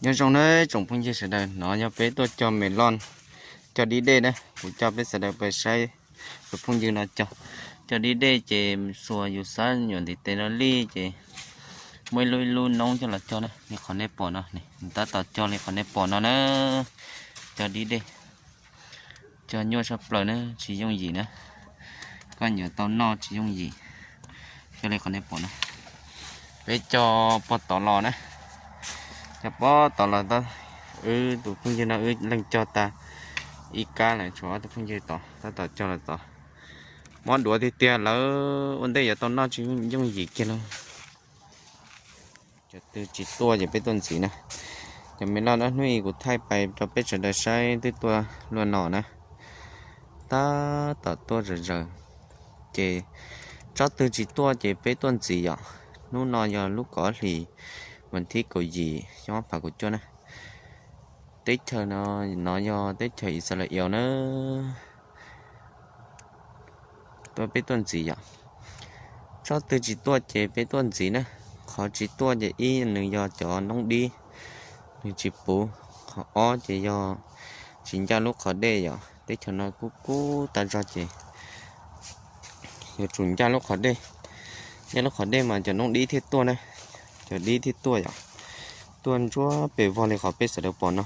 Nyob zoo na tsoom phooj ywg sawv daws, no yog peb tuaj cog melon, cog dib dej na, kuv coj peb sawv daws pais saib tus phooj ywg no cog. Cog dib dej ces xuas yus xab nyuam ntiv tes no li ces muaj ib lub ib lub noob coj los cog na, li qhov nej pom no, tab tom cog li qhov nej pom no na. Cog dib dej, cog nyuaj tshaj plaws na, tsis yooj yim na. Koj nyuam tau noj tsis yooj yim. Cog li qhov nej pom no, peb cog pob tod los na. Cog pob tod los, wb tus phooj ywg no wb leeg cog tas ib kab lawm, tshuav ob tug phooj ywg tod tab tom cog los tod. Mob duav tiag tiag, lawv ua ntej yuav tau noj tsis yooj yim kiag lauj. Cov twg tsis tuaj ces peb tuaj ntxiv na. Cov melon ob hnub ib kuv thaij pais rau peb sawv daws saib twb tuaj luaj no na. Tab tom tuaj zawm zaws. Ces tsob twg tsis tuaj ces peb tuaj ntxiv yom. Hnub no yog lub kaum ob hlis, vas thib kaum yim xyoo ob phav kaum cuaj na. Teb chaws no, no yog teb chaws Israel na. Tuaj peb tuaj ntxiv yom. Tsob twg tsis tuaj ces peb tuaj ntxiv na. Qhov tsis tuaj ces ib nws yog cov noob dib, nws tsis puv. Qhov ob ces yog tsis ncaj lub qhov dej yom. Teb chaws no kub kub tag zog ces yuav tsum ncaj lub qhov dej. Ncaj lub qhov dej mas cov noob dib thiaj tuaj na, cov dib thiaj tuaj yom. Tuaj ntsuab pes vog li qhov peb sawv daws pom no.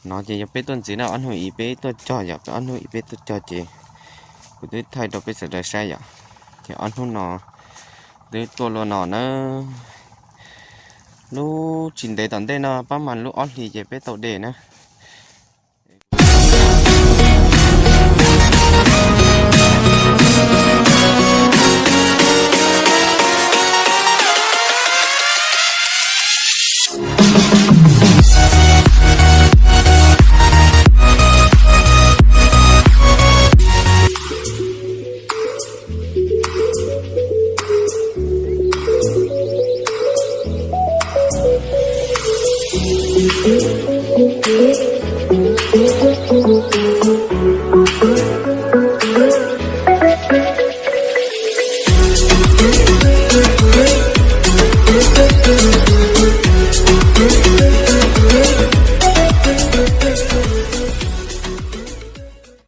No ces yog peb tuaj ntxiv na, ob hnub ib peb tuaj cog yom, ob hnub ib peb tuaj cog ces kuv twb thaij rau peb sawv daws saib yom. Ces ob hnub no twb tuaj luaj no na. Lub tsis ntev tom ntej no pab mas lub ob hlis ces peb tau de na.